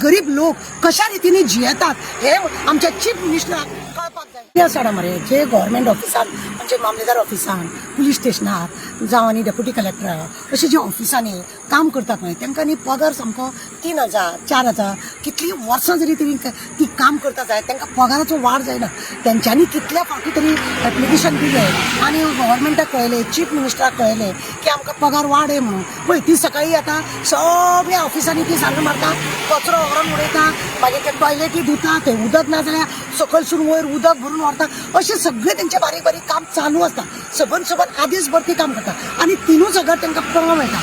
गरीब लोक कशा रितीने जियेतात हे आमच्या चीफ मिनिस्टराक कळपाक जाय. आसा मरे जे गव्हर्मेंट ऑफिसान, म्हणजे मामलेदार ऑफिसान, पुलीस स्टेशनार जावं आनी डेप्युटी कलेक्टर अशे जे ऑफिसांनी काम करतात पळय, तांकां न्ही पगार सामको 3000, 4000. कितलीं वर्सां जरी तरी ती काम करता जायत, तांकां पगाराचो वाड जायना. तेंच्यांनी कितल्या फावटी तरी एप्लिकेशन दिलें आनी गव्हर्मेंटाक कळयलें, चीफ मिनिस्टराक कळयलें की आमकां पगार वाडय म्हणून. पळय, ती सकाळी आतां सगळ्या ऑफिसांनी ती सारन मारता, कचरो व्हरोन उडयता, मागीर ते टॉयलेटी धुता, थंय उदक ना जाल्यार सकयलसून वयर उदक भरून व्हरता. अशें सगळें तेंचें बारीक बारीक काम चालू आसता. सबंद सबंद आदीस भर ती काम करता आनी 3ूच हजार तांकां पगार मेळटा.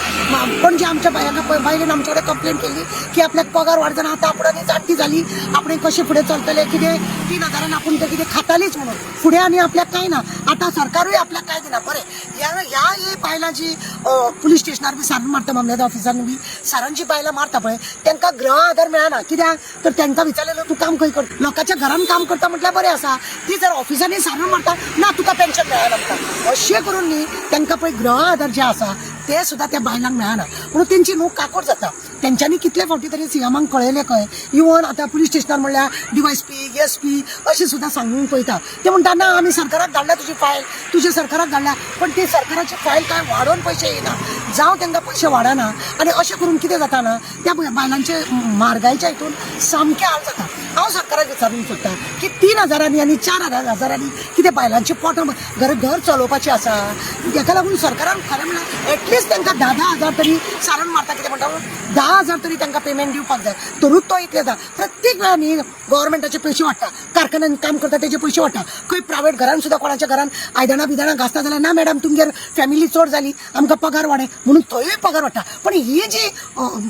पणजे आमच्या बायलांक, बायलेन आमच्या कडेन कंप्लेन केली की आपल्याक पगार वाड जाना, आतां आपूण आनी जाणटी जाली, आपण कशें फुडें चलतलें, कितें 3000न आपूण तें कितें खातालीच म्हणून फुडें आनी आपल्याक कांय ना, आतां सरकारूय आपल्याक कांय दिना. बरें, ह्या ह्या ही बायलां जी पुलीस स्टेशनार बी सारण मारता, मामलेदार ऑफिसान बी सारण जी बायलां मारता पळय, तांकां गृह आधार मेळना. कित्याक तर तांकां विचारलें, तूं काम खंय कर, लोकांच्या घरान काम करता म्हटल्यार बरें आसा, ती जर ऑफिसांनी सारण मारता ना, तुका पेन्शन मेळना म्हणटा. अशें करून न्ही तांकां पळय गृह आधार जे आसा ते सुद्दां त्या बायलांक मेळना म्हणून तेंची न्हू काकोड जाता. तेंच्यांनी कितले फावटी तरी सीएमाक कळयलें खंय. इवन आतां पुलीस स्टेशनार म्हणल्यार डीवायएसपी, एसपी अशें सुद्दां सांगून पळयता. ते म्हणटा, ना, आमी सरकाराक धाडल्या तुजी फायल, तुज्या सरकाराक धाडल्या. पण ती सरकाराची फायल काय वाडोवन पयशे येयना, जावं तांकां पयशे वाडना. आनी अशें करून कितें जाता ना, त्या बायलांचे म्हारगायच्या हितून सामकें हाल जाता. हांव सरकाराक विचारूंक सोदता की 3000ांनी आनी 4000ांनी कितें बायलांची पोटां घर घर चलोवपाचें आसा? हेका लागून सरकारान खरें म्हणल्यार एटलिस्ट तांकां 10-10 हजार तरी, सारण मारता कितें म्हणटा, 10,000 तरी तांकां पेमेंट दिवपाक जाय, तरूच तो इतले जाता. प्रत्येक वेळा न्ही गव्हर्मेंटाचे पयशे वाडटा, कारखान्यान काम करता तेजे पयशे वाडटा, खंय प्रायवेट घरान सुद्दां कोणाच्या घरान आयदनां बिदनां घासता जाल्यार, ना मॅडम, तुमगेर फॅमिली चड जाली, आमकां पगार वाडय म्हणून थंयूय पगार वाडटा. पण ही जी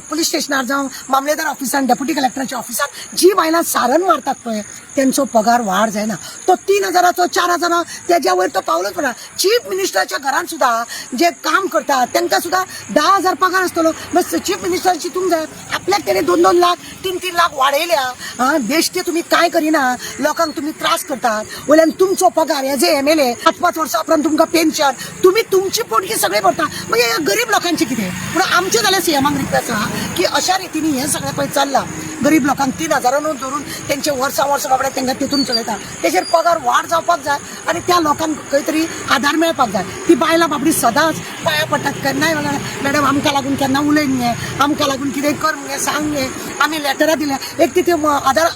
पुलीस स्टेशनार जावं मामलेदार ऑफिसान, डेप्युटी कलेक्टराच्या ऑफिसान जी बायलां सारण मारतात पळय, तेंचो पगार वाड जायना. तो 3000चो, 4000, तेज्या वयर तो पावलोच पडना. चीफ मिनिस्टराच्या घरान सुद्दां जे काम करतात तांकां सुद्दां 10,000 पगार आसतलो. बस, चीफ मिनिस्टर चिंतूंक जाय, आपल्याक तेणे 2-2 लाख, 3-3 लाख वाडयल्या. आं, बेश्टे तुमी कांय करिना, लोकांक तुमी त्रास करतात, वयल्यान तुमचो पगार एज ए एमएलए, 5-5 वर्सां उपरांत तुमकां पेन्शन, तुमी तुमची पोटगी सगळें भरता, मागीर ह्या गरीब लोकांचें कितें? पूण आमचें जाल्यार सीएमाक रिक्वेस्ट आहा की अशा रितीन हें सगळें पळय चल्लां, गरीब लोकांक 3000नूच धरून तेंचे वर्सां वर्सां बाबडे तांकां तितून चलयता, तेचेर पगार वाड जावपाक जाय आनी त्या लोकांक खंय तरी आदार मेळपाक जाय. ती बायलां बाबडी सदांच पांयां पडटात. केन्नाय म्हणल्यार, मॅडम, आमकां लागून केन्ना उलय मगे, आमकां लागून कितें कर मगे, सांग मगे, आमी लेटरां दिल्या. एक ती आदार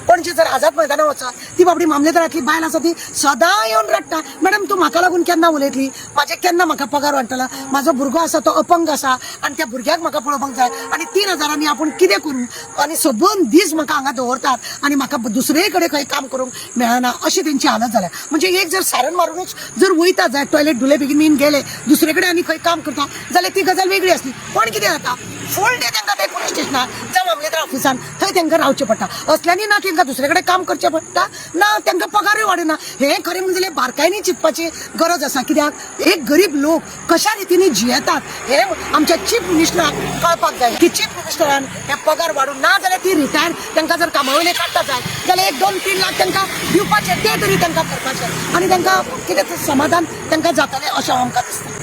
पणजे जर आझाद मैदानार वचत, ती बाबडी मामलेदारांतली बायल आसा, ती सदां येवन रडटा, मॅडम, तूं म्हाका लागून केन्ना उलयतली, म्हाजे केन्ना म्हाका पगार वाडटलो, म्हाजो भुरगो आसा तो अपंग आसा आनी त्या भुरग्याक म्हाका पळोवपाक जाय आनी 3000ांनी आपूण कितें करूं आनी सबंद दीस म्हाका हांगा दवरतात आनी म्हाका दुसरे कडेन खंय काम करूंक मेळना, अशी तेंची हालत जाल्या. म्हणजे एक जर सारण मारुनूच जर वयता जायत, टॉयलेट धुले बेगीन बीन गेले, दुसरे कडेन आनी खंय काम करता जाल्यार ती गजाल वेगळी आसली. पण कितें जाता, फूल डे तांकां ते पुलीस स्टेशनार जावं मामलेदार ऑफिसान थंय तांकां रावचें पडटा. असल्यांनी ना तांकां दुसरे कडेन काम करचें पडटा, ना तांकां पगारूय वाडना. हें खरें म्हणजे बारकायेन चिंतपाची गरज आसा. कित्याक एक गरीब लोक कशा रितीने जियेतात हे आमच्या चीफ मिनिस्टराक कळपाक जाय की चीफ मिनिस्टरान हे पगार वाडून, ना जाल्यार ती रिटायर तांकां जर कामा वयले काडटा जाय जाल्यार एक 2-3 लाख तांकां दिवपाचे, ते तरी तांकां करपाचे आनी तांकां कितें ते समाधान तांकां जातलें अशें आमकां दिसता.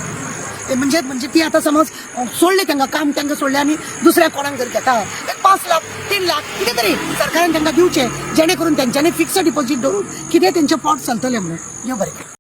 ते म्हणजे म्हणजे ती आतां समज सोडले तांकां काम, तांकां सोडलें आनी दुसऱ्या कोणाक जर घेता, एक 5 लाख, 3 लाख कितें तरी सरकारान तांकां दिवचें, जेणे करून तेंच्यांनी फिक्स डिपॉझीट दवरून कितें तेंचें पोट चलतलें म्हणून. देव बरें करूं.